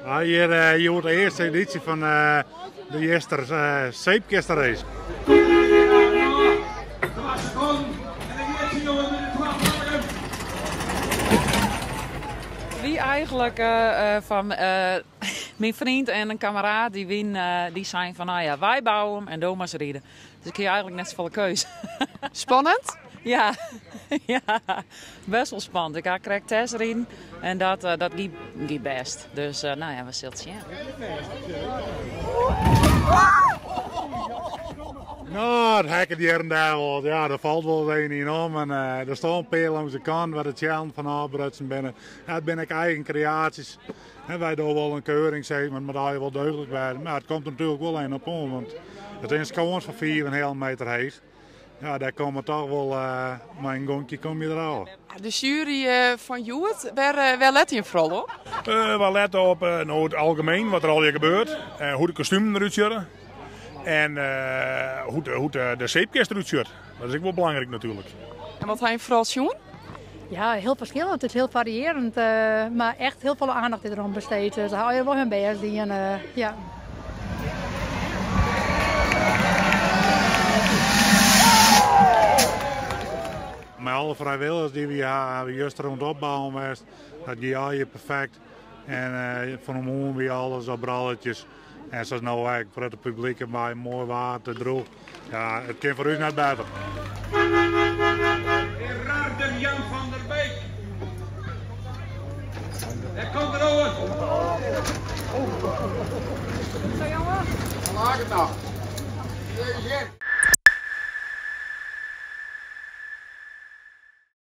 Hjir hjoed de earste edysje fan de Jester Zeepkisterace. Wie eigenlik fan myn freon en in kameraad dy wien dy sein fan nou ja, wy bouwe him en do moatst ride. Dus ik hie eigenlik net safolle keus. Spannend? Ja, ja, best wol spannend. Ik ha krekt testriden en dat, dat gie, gie best. Dus nou ja, we sille it sjen. No, it heakket hjir en dêr wol. Ja, der falt wol ien yn om en der stean in pear langs de kant wêr't de tsjellen fan ôfbrutsen binne. Ja, it binne ek eigen kreaasjes. En wy dogge wol in keuring, sis mar, it moat allegear wol deugdlik wêze. Mar it komt der natuerlik wol even op oan, want it is in skâns fan 5,5 meter heech. Ja, dêr komme toch wol mei in gonkje kom je der ôf. De sjuery fan hjoed, wêr let jim foaral op? We lette op no, it algemien, wat der allegear gebeurt, hoe't de kostumen derút sjogge en hoe't de zeepkist derút sjocht. Dat is ek wol belangryk natuerlik. En wat ha jim foaral sjoen? Ja, hiel ferskillend. It is hiel fariearjend, mar echt hiel folle oandacht is deroan besteed. Se ha allegear wol hun bêst dien, ja. Mei alle frijwilligers dy't wy ha, ha we juster oan it opbouwen west. Dat gie allegear perfekt. En fan 'e moarn wie alles op rolletjes. En sa no ek, foar it publyk mei moai waar, te drûch. Ja, it kin foar ús net better. Gerarden Jan van der Beek. Dêr komt er oan. Zo jongen. Laat het nog. Even.